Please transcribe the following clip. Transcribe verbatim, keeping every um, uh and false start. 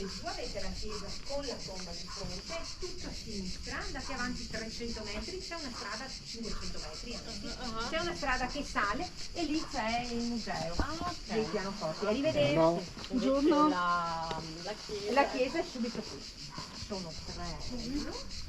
Qua avete la chiesa con la tomba di fronte, tutto a sinistra, andate avanti trecento metri, c'è una strada, cinquecento metri, anzi, c'è una strada che sale e lì c'è il museo, ah, ok, dei pianoforti. Arrivederci. Buongiorno. La, la chiesa è subito qui. Sono tre.